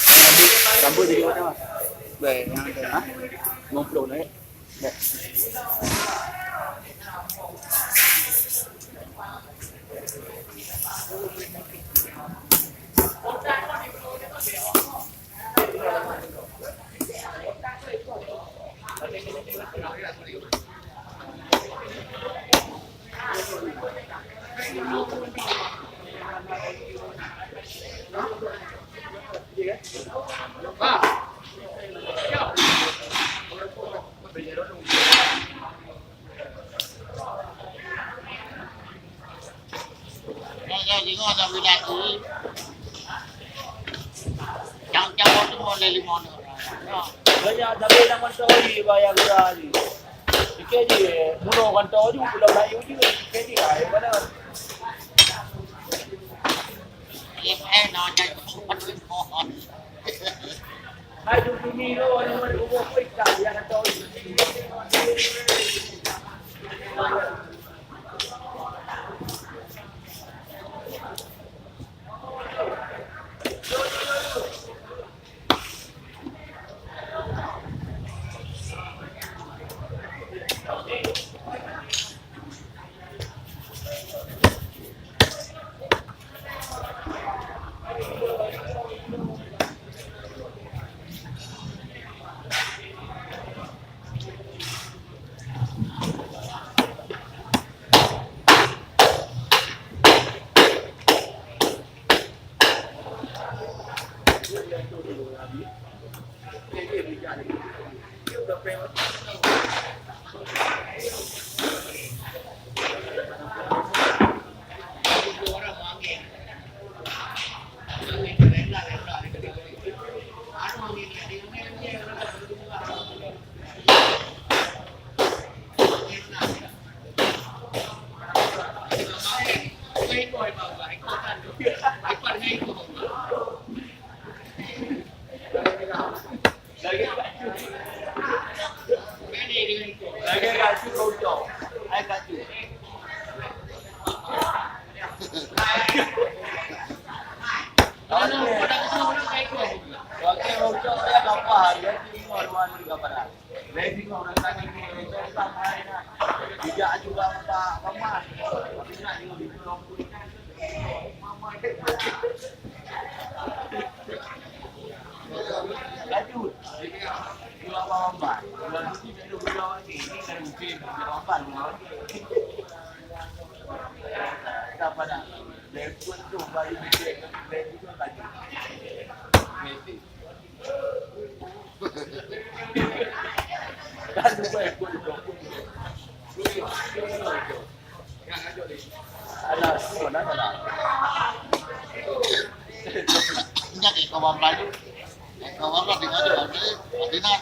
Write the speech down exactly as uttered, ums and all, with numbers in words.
Rambut, rambut jadi warna apa? Baik, yang ada. Ha? Lima puluh naik. Baik. Nyoe, nyoe, singoh nyoe geuda keu. Cang-cang waktu mau lé limong nyoe. Nyoe. Banyak tapi yang mantap lagi, bayar geuda lagi. Sikit je, mulo kantô ju, pulang layu je. Sikit je, hai, pada. Hai, tu, tu, ni, lo, ni, mana, gua, gua, gua, yang kantô. Ingat, eh, kawan Melayu. Eh, kawan Melayu, eh, Madinah.